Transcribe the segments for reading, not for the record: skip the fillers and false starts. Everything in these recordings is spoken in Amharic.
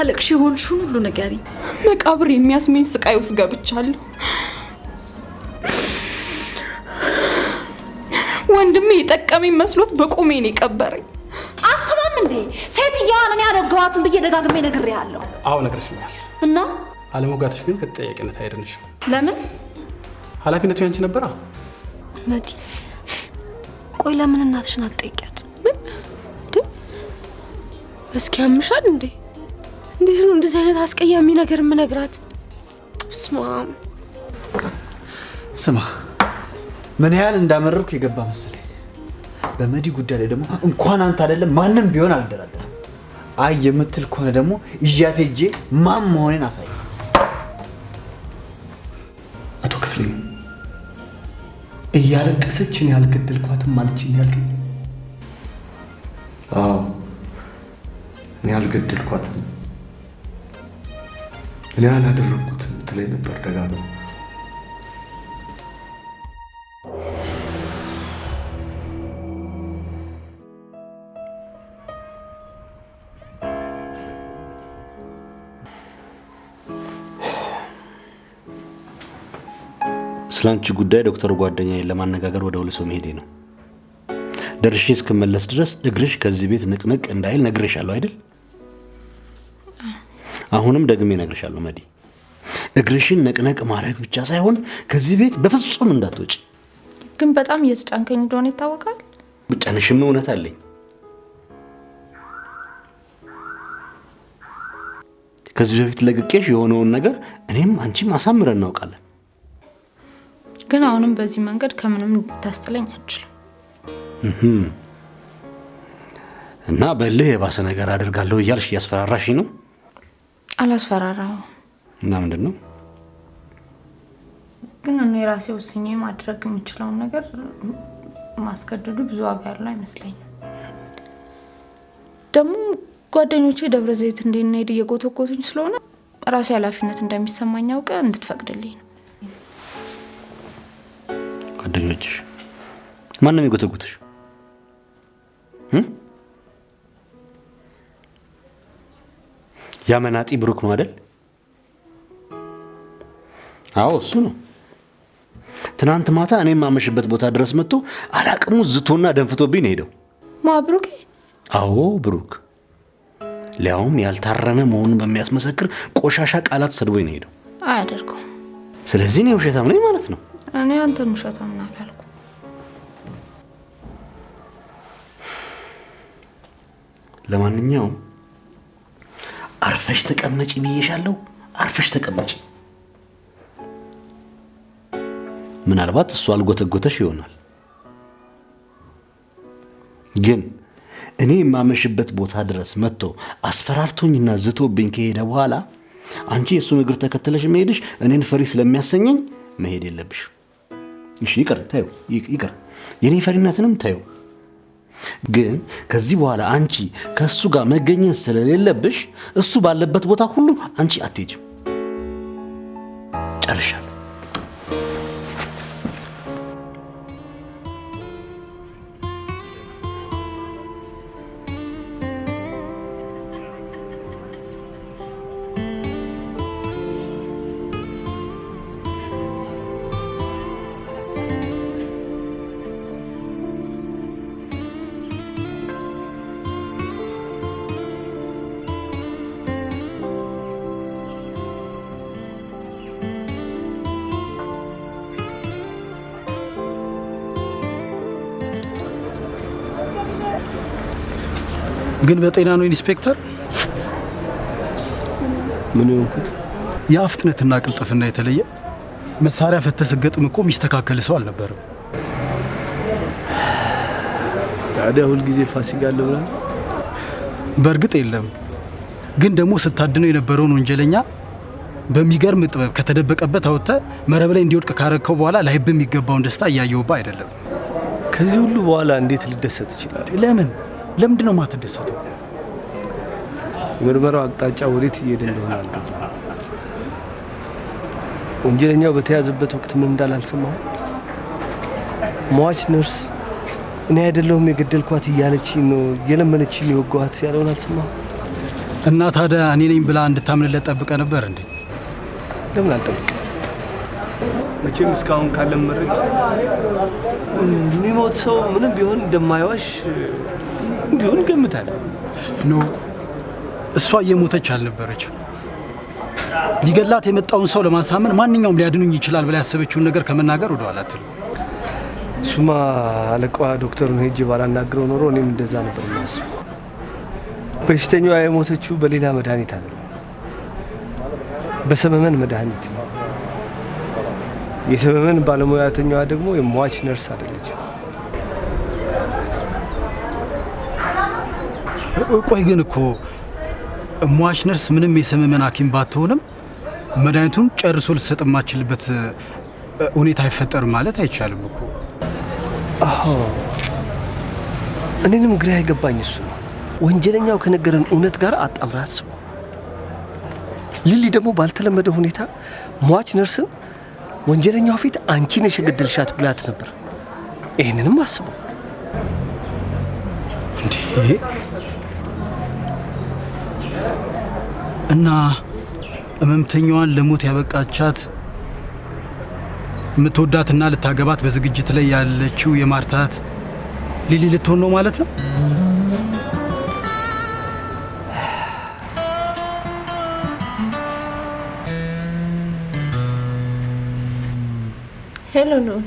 ስታለቅሽ የሆንሽውን ሁሉ ንገሪኝ። መቃብር የሚያስመኝ ስቃይ ውስጥ ገብቻለሁ። ወንድሜ የጠቀመኝ መስሎት በቁሜ ነው የቀበረኝ። አትሰማም እንዴ? ሴትየዋን እኔ አልወጋኋትም ብዬ ደጋግሜ ነግሬሃለሁ። አዎ ነግረሽኛል። እና አለመውጋትሽ ግን ከተጠያቂነት አይድንሽም። ለምን? ኃላፊነቱ ያንቺ ነበራ። መዲ፣ ቆይ ለምን እናትሽን አትጠይቂያት? ምን እስኪ ያምሻል እንዴ? እንዴት ነው እንደዚህ አይነት አስቀያሚ ነገር የምነግራት? ስማ ስማ፣ ምን ያህል እንዳመረርኩ የገባ መሰለኝ። በመዲ ጉዳይ ላይ ደግሞ እንኳን አንተ አይደለም ማንም ቢሆን አልደራደርም። አይ የምትል ከሆነ ደግሞ ይዣት ሄጄ ማን መሆኔን አሳይ። አቶ ክፍሌ እያለቀሰች እኔ አልገደልኳትም አለችኝ ያልከኝ? አዎ እኔ አልገደልኳትም፣ እኔ አላደረግኩትም ትለኝ ነበር ደጋግማ። ስለ አንቺ ጉዳይ ዶክተር ጓደኛዬን ለማነጋገር ወደ ወሊሶ መሄዴ ነው። ደርሼ እስክመለስ ድረስ እግርሽ ከዚህ ቤት ንቅንቅ እንዳይል ነግሬሻለሁ አይደል? አሁንም ደግሜ እነግርሻለሁ መዲ፣ እግርሽን ነቅነቅ ማድረግ ብቻ ሳይሆን ከዚህ ቤት በፍጹም እንዳትወጪ። ግን በጣም እየተጫንከኝ እንደሆነ ይታወቃል። ብጫንሽም እውነት አለኝ። ከዚህ በፊት ለቅቄሽ የሆነውን ነገር እኔም አንቺም አሳምረን እናውቃለን። ግን አሁንም በዚህ መንገድ ከምንም እንድታስጥለኝ አልችልም። እና በልህ የባሰ ነገር አደርጋለሁ እያልሽ እያስፈራራሽኝ ነው? አላስፈራራሁም። እና ምንድን ነው? ግን እኔ ራሴ ወስኜ ማድረግ የምችለውን ነገር ማስገደዱ ብዙ ዋጋ ያለው አይመስለኝም። ደግሞ ጓደኞቼ ደብረ ዘይት እንድንሄድ እየጎተጎቱኝ ስለሆነ ራሴ ኃላፊነት እንደሚሰማኝ አውቀ እንድትፈቅድልኝ ነው። ጓደኞችሽ ማን ነው የሚጎተጉትሽ? ያ መናጢ ብሩክ ነው አይደል? አዎ እሱ ነው። ትናንት ማታ እኔ የማመሽበት ቦታ ድረስ መጥቶ አላቅሙ ዝቶና ደንፍቶብኝ ነው ሄደው። ማ ብሩኬ? አዎ ብሩክ፣ ሊያውም ያልታረመ መሆኑን በሚያስመሰክር ቆሻሻ ቃላት ሰድቦኝ ነው ሄደው። አያደርገውም። ስለዚህ እኔ ውሸታም ነኝ ማለት ነው። እኔ አንተን ውሸታም ነህ አላልኩም። ለማንኛውም አርፈሽ ተቀመጪ ብዬሻለሁ። አርፈሽ ተቀመጪ። ምናልባት እሱ አልጎተጎተሽ ይሆናል፣ ግን እኔ የማመሽበት ቦታ ድረስ መጥቶ አስፈራርቶኝና ዝቶብኝ ከሄደ በኋላ አንቺ የእሱን እግር ተከትለሽ መሄድሽ እኔን ፈሪ ስለሚያሰኘኝ መሄድ የለብሽ። እሺ ይቅር፣ ተይው፣ ይቅር። የኔ ፈሪነትንም ተይው። ግን ከዚህ በኋላ አንቺ ከእሱ ጋር መገኘት ስለሌለብሽ እሱ ባለበት ቦታ ሁሉ አንቺ አትሄጂም። ጨርሻለሁ። ግን በጤና ነው ኢንስፔክተር? ምን የሆንኩት? ያ ፍጥነትና ቅልጥፍና የተለየ መሳሪያ ፈተህ ስትገጥም እኮ የሚስተካከል ሰው አልነበረም። ታዲያ ሁልጊዜ ፋሲካ አለ ብለህ? በእርግጥ የለም፣ ግን ደግሞ ስታድነው የነበረውን ወንጀለኛ በሚገርም ጥበብ ከተደበቀበት አውጥተህ መረብ ላይ እንዲወድቅ ካረግከው በኋላ ላይብህ የሚገባውን ደስታ እያየሁብህ አይደለም። ከዚህ ሁሉ በኋላ እንዴት ልደሰት እችላለሁ? ለምን? ለምንድን ነው የማትደሰተው? የምርመራው አቅጣጫ ወዴት እየሄደ እንደሆነ አልገባኝም። ወንጀለኛው በተያዘበት ወቅት ምን እንዳለ አልሰማሁም። ሟች ነርስ እኔ አይደለሁም የገደልኳት እያለችኝ ነው እየለመነችኝ የወጋኋት ያለውን አልሰማሁም። እና ታዲያ እኔ ነኝ ብላ እንድታምንለት ጠብቀ ነበር እንዴ? ለምን አልጠብቅም? መቼም እስካሁን ካለን መረጃ የሚሞት ሰው ምንም ቢሆን እንደማይዋሽ እንዲሁ እንገምታለን። No፣ እሷ እየሞተች አልነበረችም። ሊገላት የመጣውን ሰው ለማሳመን ማንኛውም ሊያድኑኝ ይችላል ብላ ያሰበችውን ነገር ከመናገር ወደኋላ አትልም። እሱማ አለቃዋ ዶክተሩን ሄጄ ባላናግረው ኖሮ እኔም እንደዛ ነበር የማስበው። በሽተኛዋ የሞተችው በሌላ መድኃኒት አይደለም፣ በሰመመን መድኃኒት ነው። የሰመመን ባለሙያተኛዋ ደግሞ የሟች ነርስ አይደለችም። ቆይ ግን እኮ ሟች ነርስ ምንም የሰመመን ሐኪም ባትሆንም መድኃኒቱን ጨርሶ ልትሰጥ የማትችልበት ሁኔታ አይፈጠርም ማለት አይቻልም እኮ። አዎ፣ እኔንም ግራ የገባኝ እሱ ነው። ወንጀለኛው ከነገረን እውነት ጋር አጣምራ አስበው። ሊሊ ደግሞ ባልተለመደ ሁኔታ ሟች ነርስን ወንጀለኛው ፊት አንቺ ነሽ የገደልሻት ብላት ነበር። ይህንንም አስበው። እንዴ! እና ህመምተኛዋን ለሞት ያበቃቻት የምትወዳትና ልታገባት በዝግጅት ላይ ያለችው የማርታት ሊሊ ልትሆን ነው ማለት ነው? Hello ልዑል።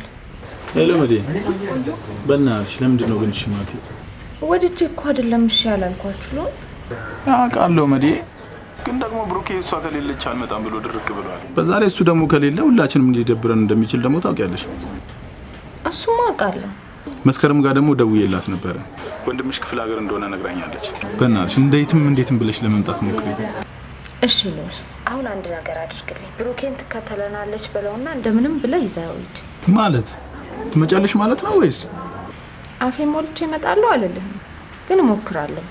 Hello መዴ፣ በእናትሽ ለምንድን ነው ግን እሺ የማትይው? ወድጄ እኮ አይደለም እሺ ያላልኳችሁ ልዑል። አውቃለሁ መዴ፣ ግን ደግሞ ብሩኬ እሷ ከሌለች አልመጣም ብሎ ድርቅ ብሏል። በዛ ላይ እሱ ደግሞ ከሌለ ሁላችንም ሊደብረን እንደሚችል ደግሞ ታውቂያለሽ። እሱማ አውቃለሁ። መስከረም ጋር ደግሞ ደውዬላት ነበረ። ወንድምሽ ክፍለ ሀገር እንደሆነ ነግራኛለች። በእናትሽ እንዴትም እንዴትም ብለሽ ለመምጣት ሞክሪ። እሺ ልዑል፣ አሁን አንድ ነገር አድርግልኝ። ብሩኬን ትከተለናለች በለውና እንደምንም ብለህ ይዘኸው ሂድ። ማለት ትመጫለሽ ማለት ነው ወይስ? አፌን ሞልቼ እመጣለሁ አልልህም፣ ግን እሞክራለሁ።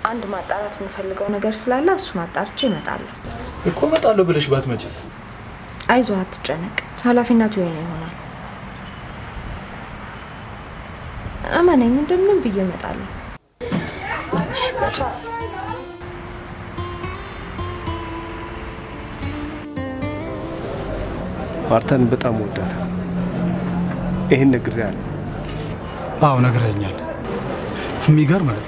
አንድ ማጣራት የምፈልገው ነገር ስላለ እሱን አጣርቼ እመጣለሁ። እኮ እመጣለሁ ብለሽ ባትመጪስ? አይዞህ፣ አትጨነቅ። ኃላፊነቱ የኔ ይሆናል። እመነኝ፣ እንደምንም ብዬ እመጣለሁ። ማርታን በጣም ወዳታለሁ። ይሄን ነግሬሃለሁ። አዎ ነግረኸኛል። የሚገርም ነው።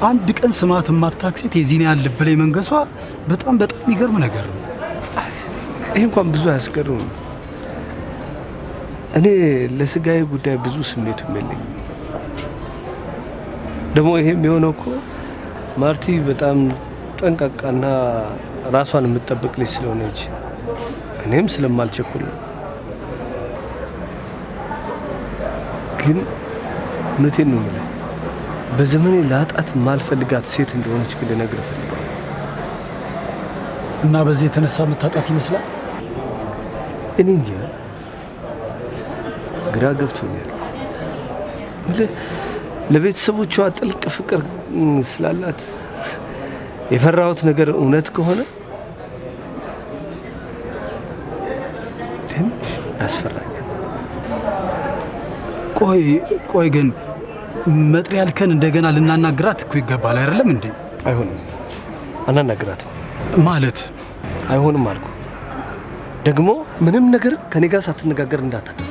አንድ ቀን ስማት የማታውቅ ሴት የዚህን ያህል ልብ ላይ መንገሷ በጣም በጣም የሚገርም ነገር ነው። ይሄ እንኳን ብዙ አያስገርምም። እኔ ለስጋዬ ጉዳይ ብዙ ስሜቱም የለኝም። ደግሞ ይሄም የሆነው እኮ ማርቲ በጣም ጠንቃቃና ራሷን የምትጠብቅ ልጅ ስለሆነች እኔም ስለማልቸኩል ነው። ግን እውነቴን ነው የምልህ፣ በዘመኔ ላጣት የማልፈልጋት ሴት እንደሆነች ግን ልነግርህ እፈልጋለሁ። እና በዚህ የተነሳ የምታጣት ይመስላል? እኔ እንጃ፣ ግራ ገብቶኛል። ለቤተሰቦቿ ጥልቅ ፍቅር ስላላት የፈራሁት ነገር እውነት ከሆነ ትንሽ ያስፈራኛል። ቆይ ቆይ ግን መጥሪያ ያልከን እንደገና ልናናግራት እኮ ይገባል አይደለም እንዴ? አይሆንም፣ አናናግራትም። ማለት አይሆንም አልኩ። ደግሞ ምንም ነገር ከኔ ጋር ሳትነጋገር እንዳታደርግ።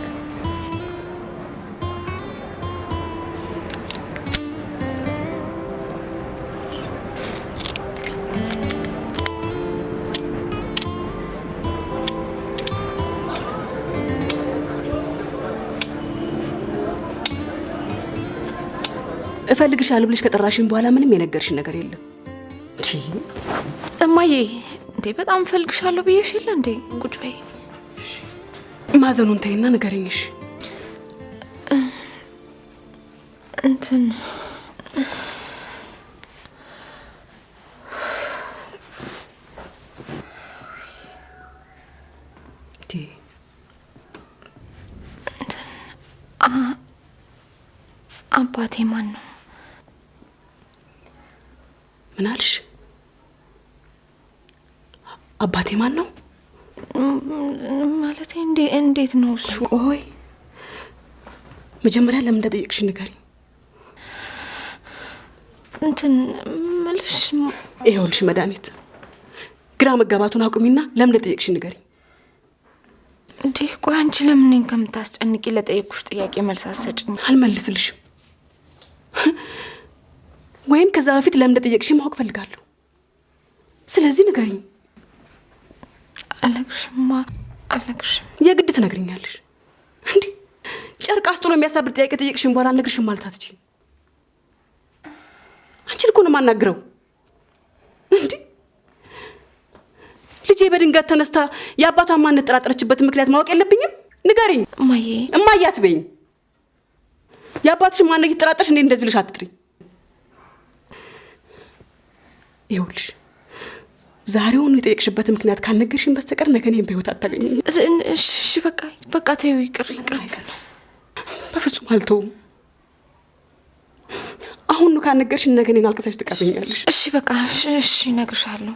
እፈልግሻለሁ ብለሽ ከጠራሽኝ በኋላ ምንም የነገርሽኝ ነገር የለም። እማዬ እንዴ በጣም እፈልግሻለሁ ብዬሽ የለ እንዴ? ቁጭ በይ። ማዘኑን ተይና ንገሪኝ። እሺ። እንትን አባቴ ማን ነው? ምን አልሽ? አባቴ ማን ነው? ማለቴ እንዴት ነው እሱ? ቆይ መጀመሪያ ለምን እንደጠየቅሽ ንገሪኝ። እንትን ምልሽ ስልሽ ይኸውልሽ መድኃኒት፣ ግራ መጋባቱን አቁሚና ለምን ለጠየቅሽ ንገሪኝ። እንዴ ቆይ አንቺ ለምን እኔን ከምታስጨንቂ ለጠየቅኩሽ ጥያቄ መልስ አትሰጭኝ? አልመልስልሽም። ወይም ከዛ በፊት ለምን እንደጠየቅሽ ማወቅ ፈልጋለሁ። ስለዚህ ንገሪኝ። አልነግርሽማ፣ አልነግርሽም። የግድ ትነግሪኛለሽ። እንዴ ጨርቅ አስጥሎ የሚያሳብር ጥያቄ ጠየቅሽኝ በኋላ አልነግርሽም ማለት አትችይም። አንቺን እኮ ነው የማናግረው። እንዴ ልጄ በድንገት ተነስታ የአባቷን ማንነት ጠራጠረችበትን ምክንያት ማወቅ የለብኝም? ንገሪኝ። እማዬ። እማዬ አትበይኝ። የአባትሽን ማንነት እየተጠራጠርሽ እንዴት እንደዚህ ብለሽ አትጥሪኝ። ይኸውልሽ ዛሬውኑ የጠየቅሽበትን ምክንያት ካልነገርሽኝ በስተቀር ነገ እኔን በህይወት አታገኘኝም። እሺ በቃ በቃ ተይው፣ ይቅር ይቅር። በፍጹም አልተውም። አሁን ካልነገርሽኝ ነገ እኔን አልቅሰሽ ትቀብሪኛለሽ። እሺ በቃ እሺ እነግርሻለሁ።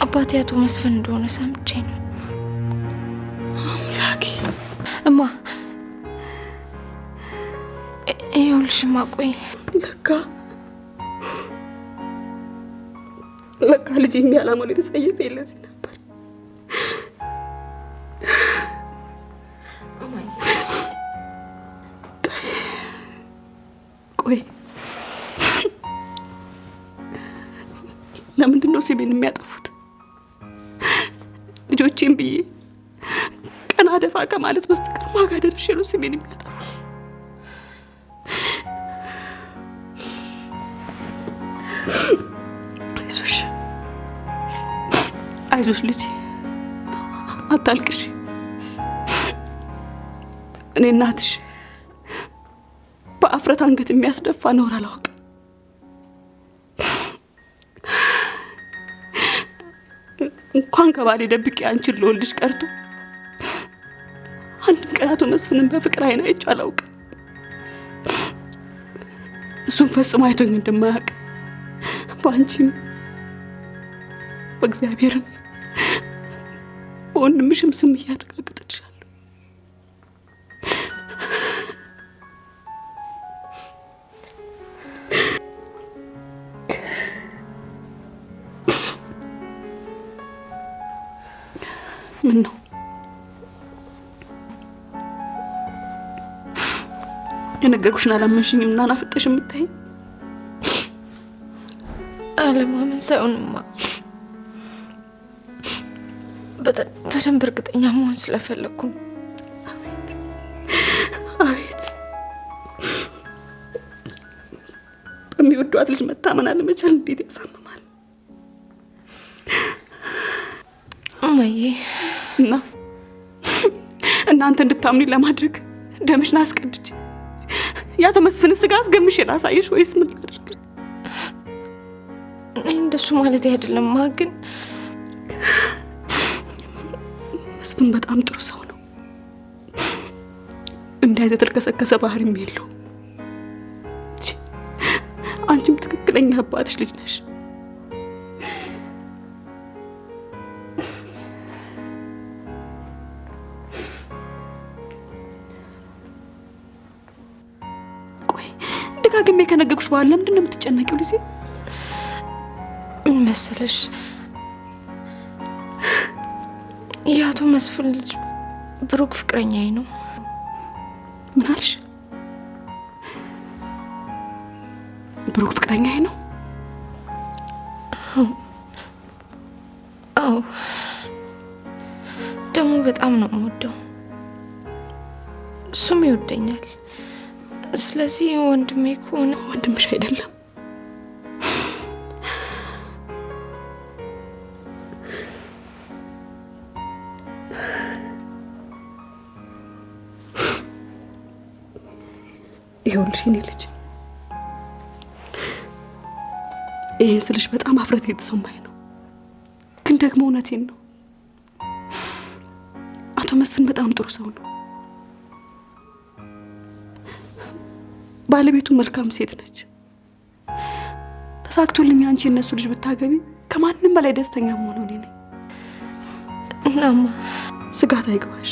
አባቴ አቶ መስፍን እንደሆነ ሰምቼ ነው። አምላኬ። እማ ይኸውልሽማ፣ ቆይ ለካ ልጅ የሚያላማው የተጸየፈ ለዚህ ነበር። ቆይ ለምንድን ነው ስሜን የሚያጠፉት? ልጆቼን ብዬ ቀና ደፋ ከማለት በስተቀር ማጋ ደርሼ ነው ስሜን የሚያጠፉት? አይዞሽ አይዞሽ ልጄ አታልቅሽ። እኔ እናትሽ በአፍረት አንገት የሚያስደፋ ነውር አላውቅም። እንኳን ከባሌ ደብቄ አንቺን ልወልድሽ ቀርቶ አንድም ቀን አቶ መስፍንን በፍቅር አይን አይቼው አላውቅም። እሱን ፈጽሞ አይቶኝ እንደማያውቅ በአንቺም በእግዚአብሔርም በወንድምሽም ስም እያረጋግጥልሻለሁ። ምን ነው የነገርኩሽን አላመንሽኝም እና ናፍጠሽ የምታይኝ? አለማመን ሳይሆንማ በደንብ እርግጠኛ መሆን ስለፈለግኩ ነው። አቤት በሚወዷት ልጅ መታመን አለመቻል እንዴት ያሳምማል። እማዬ እና እናንተ እንድታምኒ ለማድረግ ደምሽን አስቀድጄ የአቶ መስፍን ስጋ አስገምሼ ላሳየሽ ወይስ ምን ላድርግ? እኔ እንደሱ ማለት አይደለም፣ ግን መስፍን በጣም ጥሩ ሰው ነው። እንዲህ አይነት የተልከሰከሰ ባህሪም የለውም። አንቺም ትክክለኛ አባትሽ ልጅ ነሽ። ቆይ ደጋግሜ ከነገርኩሽ በኋላ ለምንድን ነው የምትጨነቂው ልጄ? ምን መሰለሽ የአቶ መስፍን ልጅ ብሩክ ፍቅረኛዬ ነው። ምን አልሽ? ብሩክ ፍቅረኛዬ ነው? አዎ፣ ደግሞ በጣም ነው የምወደው፣ እሱም ይወደኛል። ስለዚህ ወንድሜ ከሆነ ወንድምሽ አይደለም። ይኸውልሽ የኔ ልጅ፣ ይህን ስልሽ በጣም አፍረት የተሰማኝ ነው፣ ግን ደግሞ እውነቴን ነው። አቶ መስፍን በጣም ጥሩ ሰው ነው። ባለቤቱ መልካም ሴት ነች። ተሳክቶልኝ አንቺ የእነሱ ልጅ ብታገቢ ከማንም በላይ ደስተኛ መሆኑ እኔ ነኝ። እናማ ስጋት አይግባሽ።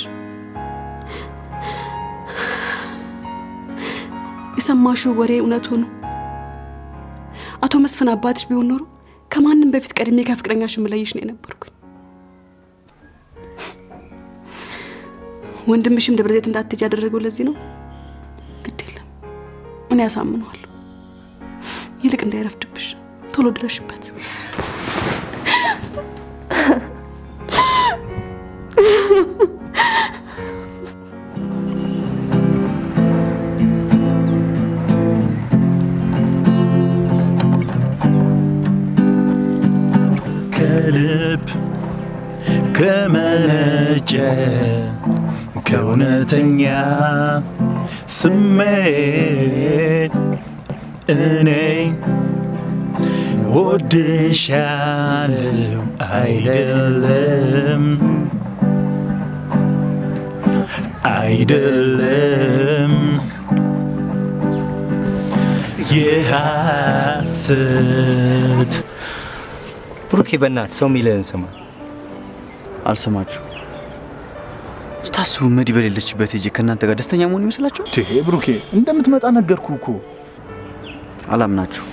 የሰማሽው ወሬ እውነት ሆኖ አቶ መስፍን አባትሽ ቢሆን ኖሮ ከማንም በፊት ቀድሜ ከፍቅረኛሽ የምለይሽ ነው የነበርኩኝ። ወንድምሽም ደብረ ዘይት እንዳትሄጂ ያደረገው ለዚህ ነው። ግድ የለም እኔ ያሳምነዋለሁ። ይልቅ እንዳይረፍድብሽ ቶሎ ድረሽበት። ከልብ ከመነጨ ከእውነተኛ ስሜት እኔ ወድሻለሁ አይደለም አይደለም የሐሰት። ብሩኬ በእናትህ ሰው የሚልህን ስማ። አልሰማችሁ ስታስቡ መዲ በሌለችበት ሄጄ ከእናንተ ጋር ደስተኛ መሆን ይመስላችሁ? ብሩኬ እንደምትመጣ ነገርኩህ እኮ። አላምናችሁ።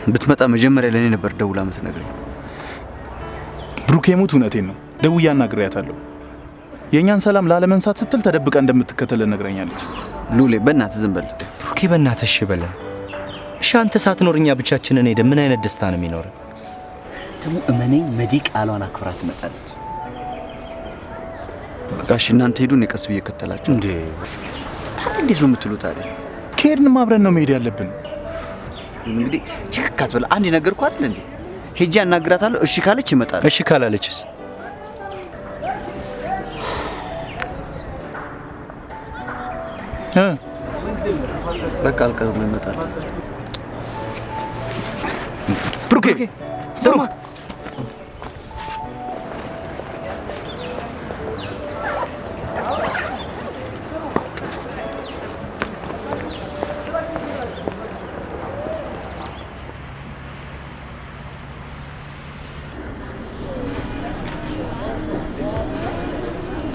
ብትመጣ መጀመሪያ ለእኔ ነበር ደውላ የምትነግረኝ። ብሩኬ ሙት፣ እውነቴን ነው። ደውዬ አናግሬያታለሁ። የእኛን ሰላም ላለመንሳት ስትል ተደብቃ እንደምትከተለን ነግረኛለች። ሉሌ በእናትህ ዝም በል። ብሩኬ በእናትህ እሺ በለን። እሺ አንተ ሳትኖር እኛ ብቻችንን ሄደን ምን አይነት ደስታ ነው የሚኖረን? ደግሞ እመነኝ መዲ ቃሏን አክብራ ትመጣለች። በቃ እሺ እናንተ ሄዱ፣ እኔ ቀስ ብዬ እከተላችሁ። እንዴ ታዲያ እንዴት ነው የምትሉት? ታዲያ ከሄድንም አብረን ነው መሄድ ያለብን። እንግዲህ ችክክ አትበል። አንድ ነገርኩህ አይደል እንዴ? ሄጄ አናግራታለሁ። እሺ ካለች እመጣለሁ። እሺ ካላለችስ? በቃ አልቀርም፣ እመጣለሁ። ብሩኬ ብሩክ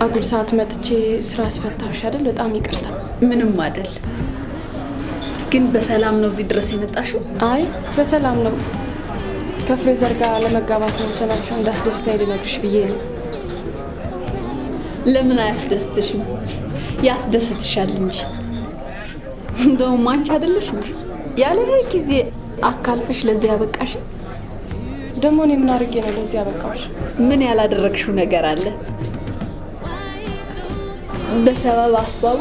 አጉል ሰዓት መጥቼ ስራ አስፈታሁሽ አይደል? በጣም ይቅርታ። ምንም አይደል። ግን በሰላም ነው እዚህ ድረስ የመጣሽው? አይ በሰላም ነው። ከፍሬዘር ጋር ለመጋባት መወሰናቸው እንዳስደስታኝ ልነግርሽ ብዬ ነው። ለምን አያስደስትሽም? ያስደስትሻል እንጂ። እንደውም አንቺ አይደለሽ እንጂ ያለ ጊዜ አካልፈሽ ለዚህ ያበቃሽ። ደግሞ እኔ ምን አድርጌ ነው ለዚህ ያበቃሽ? ምን ያላደረግሽው ነገር አለ? በሰበብ አስባቡ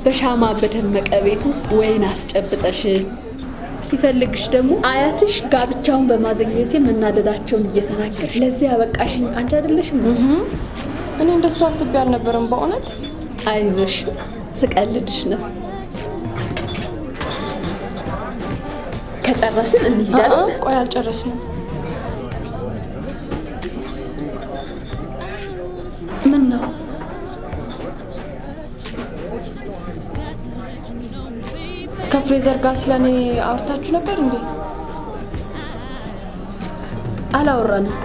በሻማ በደመቀ ቤት ውስጥ ወይን አስጨብጠሽ ሲፈልግሽ ደግሞ አያትሽ ጋብቻውን በማዘግየቴ መናደዳቸውን እየተናገርሽ ለዚህ ያበቃሽኝ አንቺ አይደለሽም? እኔ እንደሱ አስቤ አልነበረም በእውነት። አይዞሽ ስቀልድሽ ነው። ከጨረስን እንሄዳለን። ቆይ አልጨረስንም። ምን ነው? ከፍሬዘር ጋር ስለኔ አውርታችሁ ነበር እንዴ? አላወራንም።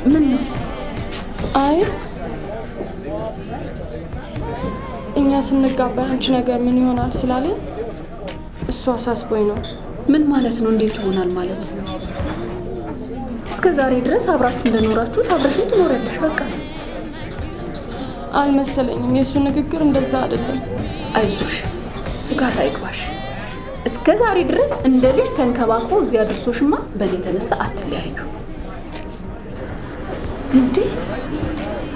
ምን ነው? አይ እኛ ስንጋባ አንቺ ነገር ምን ይሆናል ስላለኝ እሱ አሳስቦኝ ነው። ምን ማለት ነው? እንዴት ይሆናል ማለት? እስከ ዛሬ ድረስ አብራችሁ እንደኖራችሁ አብረሽው ትኖሪያለሽ። በቃ አልመሰለኝም። የእሱ ንግግር እንደዛ አይደለም። አይዞሽ፣ ስጋት አይግባሽ። እስከ ዛሬ ድረስ እንደ ልጅ ተንከባክቦ እዚያ አድርሶሽማ በእኔ የተነሳ አትለያዩ። እንዴ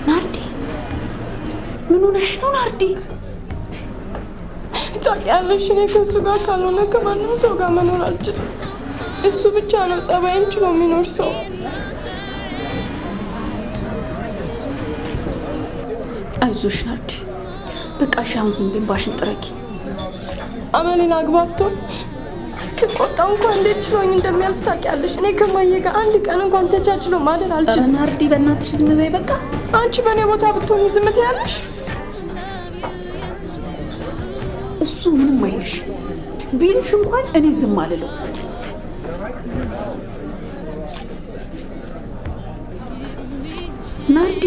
ናርዲ፣ ምን ሆነሽ ነው ናርዲ? ታውቂያለሽ፣ እኔ ከእሱ ጋር ካልሆነ ከማንም ሰው ጋር መኖር አልችልም። እሱ ብቻ ነው ጸባይን ችሎ የሚኖር ሰው። አይዞሽ ናርዲ፣ በቃ እሺ፣ አሁን ዝም በይ፣ እምባሽን ጥረጊ። አመሌን አግባብቶ ስቆጣ እንኳን እንዴት ችሎኝ እንደሚያልፍ ታውቂያለሽ። እኔ ከማዬ ጋር አንድ ቀን እንኳን ተቻችሎ ማደር አልችልም። ኧረ ናርዲ በእናትሽ ዝም በይ በቃ። አንቺ በእኔ ቦታ ብትሆኚ ዝም ትያለሽ? እሱ ምንም አይልሽ፣ ቢልሽ እንኳን እኔ ዝም አልለው። ናርዲ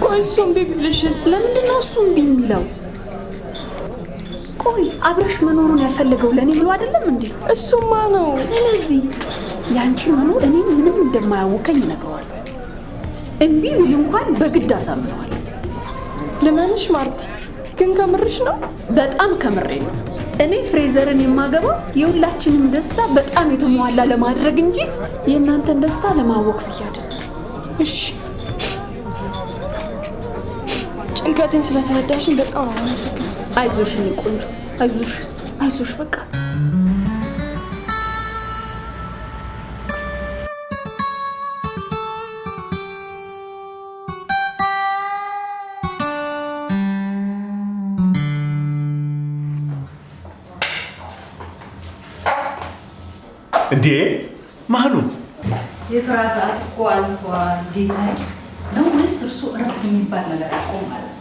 ቆይ እሱ እምቢ ቢልሽስ? ለምንድን ነው እሱ እምቢ የሚለው? ቆይ አብረሽ መኖሩን ያልፈለገው ለእኔ ብሎ አይደለም እንዴ? እሱማ ነው። ስለዚህ የአንቺ መኖር እኔ ምንም እንደማያውከኝ ይነግረዋል። እምቢ ቢል እንኳን በግድ አሳምነዋል። ልመንሽ ማርቲ፣ ግን ከምርሽ ነው? በጣም ከምሬ ነው። እኔ ፍሬዘርን የማገባው የሁላችንም ደስታ በጣም የተሟላ ለማድረግ እንጂ የእናንተን ደስታ ለማወክ ብዬ አይደለም። እሺ፣ ጭንቀቴን ስለተረዳሽኝ በጣም አመሰግናለሁ። አይዞሽ የኔ ቆንጆ፣ አይዞሽ፣ አይዞሽ በቃ። እንዴ መሀሉ፣ የስራ ሰዓት እኮ አልፏል ጌታዬ። ነው ወይስ እርሱ እረፍት የሚባል ነገር አያውቁም ማለት ነው?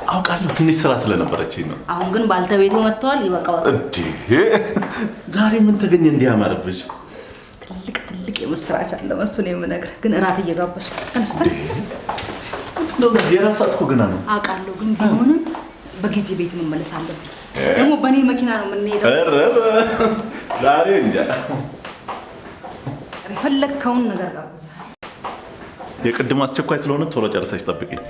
አውቃለሁ ትንሽ ስራ ስለነበረችኝ ነው። አሁን ግን ባልተቤቱ መጥተዋል፣ ይበቃዋል። እንዴ ዛሬ ምን ተገኘ እንዲህ ያማረብሽ? ትልቅ ትልቅ የምስራች አለ መሱን የምነግርህ፣ ግን እራት እየጋበዝኩ። ተነስ ተነስ ተነስ። የራት ሰዓት እኮ ገና ነው። አውቃለሁ፣ ግን ቢሆንም በጊዜ ቤት መመለስ አለብን። ደግሞ በእኔ መኪና ነው የምንሄደው። ኧረ ዛሬ እንጃ። የፈለግከውን ነገር ጋብዝ። የቅድሙ አስቸኳይ ስለሆነ ቶሎ ጨርሰሽ ጠብቂኝ።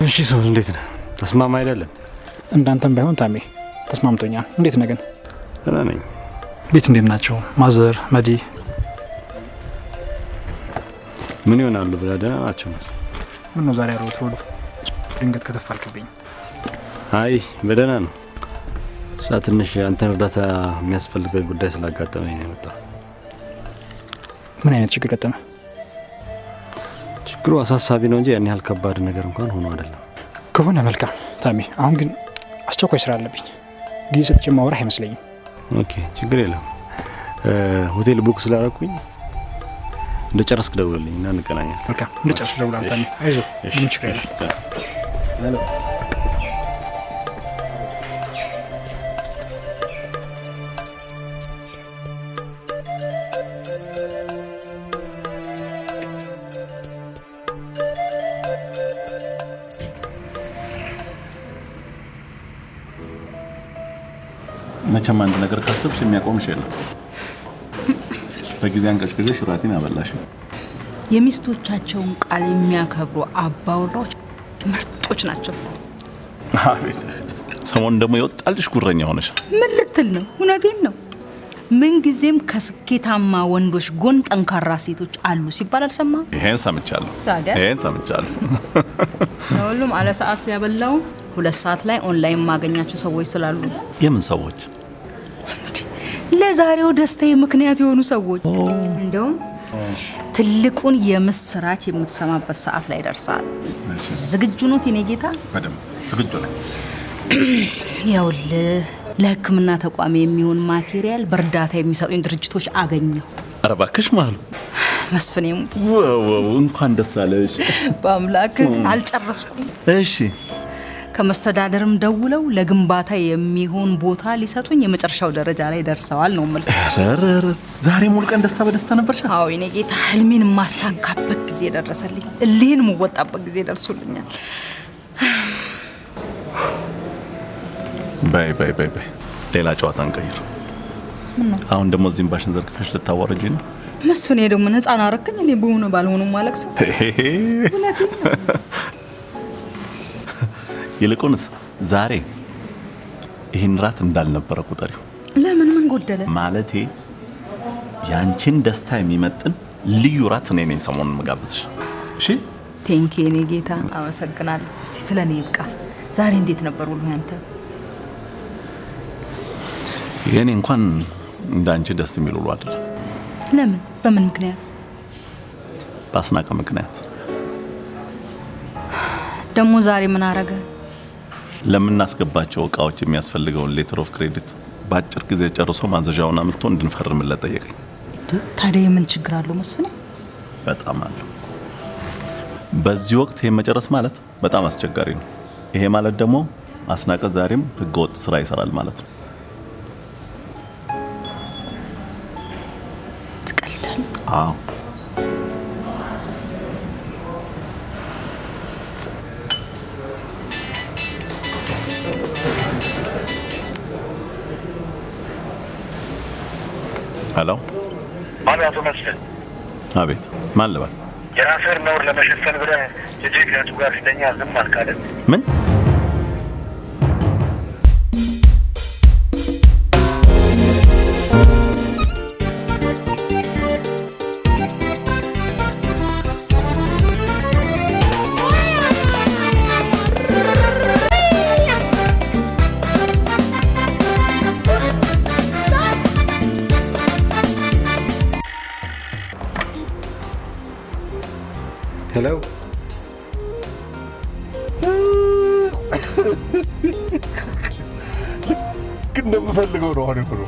እሺ ሰው እንዴት ነህ? ተስማማ አይደለም? እንዳንተም ባይሆን ታሜ ተስማምቶኛል። እንዴት ነህ ግን? ደህና ነኝ። ቤት እንዴት ናቸው? ማዘር፣ መዲ ምን ይሆናሉ ብለህ ደህና ናቸው። ምን ነው ዛሬ አሮት ሮድ ድንገት ከተፋልክብኝ? አይ በደህና ነው። እሷ ትንሽ አንተን እርዳታ የሚያስፈልገው ጉዳይ ስላጋጠመኝ ነው የመጣው። ምን አይነት ችግር ገጠመ? ችግሩ አሳሳቢ ነው እንጂ ያን ያህል ከባድ ነገር እንኳን ሆኖ አይደለም። ከሆነ መልካም ታሜ። አሁን ግን አስቸኳይ ስራ አለብኝ። ጊዜ ሰጥቼ ማውራህ አይመስለኝም። Okay ችግር የለም። ሆቴል book ስላደረኩኝ እንደጨረስክ ደውልልኝ እና እንገናኛለን። መልካም እንደጨረስክ ደውላለሁ ታሜ። አይዞህ ምንም ችግር የለም። መቼም አንድ ነገር ካሰብሽ የሚያቆምሽ የለም። በጊዜ አንቀጭቅጨሽ ራቴን አበላሽ። የሚስቶቻቸውን ቃል የሚያከብሩ አባወራዎች ምርጦች ናቸው። አቤት ሰሞኑን ደግሞ የወጣልሽ ጉረኛ ሆነሽ። ምን ልትል ነው? እውነቴን ነው። ምንጊዜም ከስኬታማ ወንዶች ጎን ጠንካራ ሴቶች አሉ ሲባል አልሰማህም? ይሄን ሰምቻለሁ። ይሄን ሰምቻለሁ። ለሁሉም አለ ሰዓት ያበላው 2 ሰዓት ላይ ኦንላይን ማገኛቸው ሰዎች ስላሉ። የምን ሰዎች? ለዛሬው ደስታዬ ምክንያት የሆኑ ሰዎች። እንደውም ትልቁን የምስራች የምትሰማበት ሰዓት ላይ ደርሳል። ዝግጁ ኖት የኔ ጌታ? በደንብ ዝግጁ ነኝ። ይኸውልህ ለሕክምና ተቋም የሚሆን material በእርዳታ የሚሰጡኝ ድርጅቶች አገኘሁ። ኧረ እባክሽ መሀሉ መስፍኔ ሙት። wow እንኳን ደስ አለሽ። በአምላክ አልጨረስኩም። እሺ ከመስተዳደርም ደውለው ለግንባታ የሚሆን ቦታ ሊሰጡኝ የመጨረሻው ደረጃ ላይ ደርሰዋል ነው የምልህ። ኧረ ዛሬ ሙሉ ቀን ደስታ በደስታ ነበርሽ? አዎ የኔ ጌታ፣ ህልሜን የማሳካበት ጊዜ ደረሰልኝ። እልህን የምወጣበት ጊዜ ደርሶልኛል። በይ በይ በይ በይ፣ ሌላ ጨዋታ እንቀይር። አሁን ደግሞ እዚህም ባሽን ዘርግፈሽ ልታዋርጂ ነው? መስፍኔ ደግሞ ህፃን አረከኝ። እኔ በሆነ ባልሆነ ማለቅሰው። ይልቁንስ ዛሬ ይህን ራት እንዳልነበረ ቁጠሪው። ለምን? ምን ጎደለ? ማለቴ ያንቺን ደስታ የሚመጥን ልዩ ራት እኔ ነኝ ሰሞኑን የምጋብዝሽ። እሺ? Thank you የኔ ጌታ፣ አመሰግናለሁ። እስቲ ስለ እኔ ይብቃ። ዛሬ እንዴት ነበር ውሎ ያንተ? የእኔ እንኳን እንዳንቺ ደስ የሚል ውሎ አይደለም። ለምን? በምን ምክንያት? በአስናቀ ምክንያት። ደግሞ ዛሬ ምን አረገ? ለምናስገባቸው እቃዎች የሚያስፈልገውን letter of credit በአጭር ጊዜ ጨርሶ ማዘዣውን አምጥቶ እንድንፈርምለት ጠየቀኝ። ታዲያ የምን ችግር አለው መስፍኔ? በጣም አለው። በዚህ ወቅት ይሄን መጨረስ ማለት በጣም አስቸጋሪ ነው። ይሄ ማለት ደግሞ አስናቀ ዛሬም ህገወጥ ስራ ይሰራል ማለት ነው። ትቀልዳለህ? አዎ። Hello። አቤት አቶ መስፍን። አቤት። ማን ልበል? የራስህን ነውር ለመሸፈን ብለህ ልጅህ ከእህቱ ጋር ሲተኛ ዝም አልክ አይደል? ምን? Hello። ልክ እንደምፈልገው ነው አሁን የሆነው።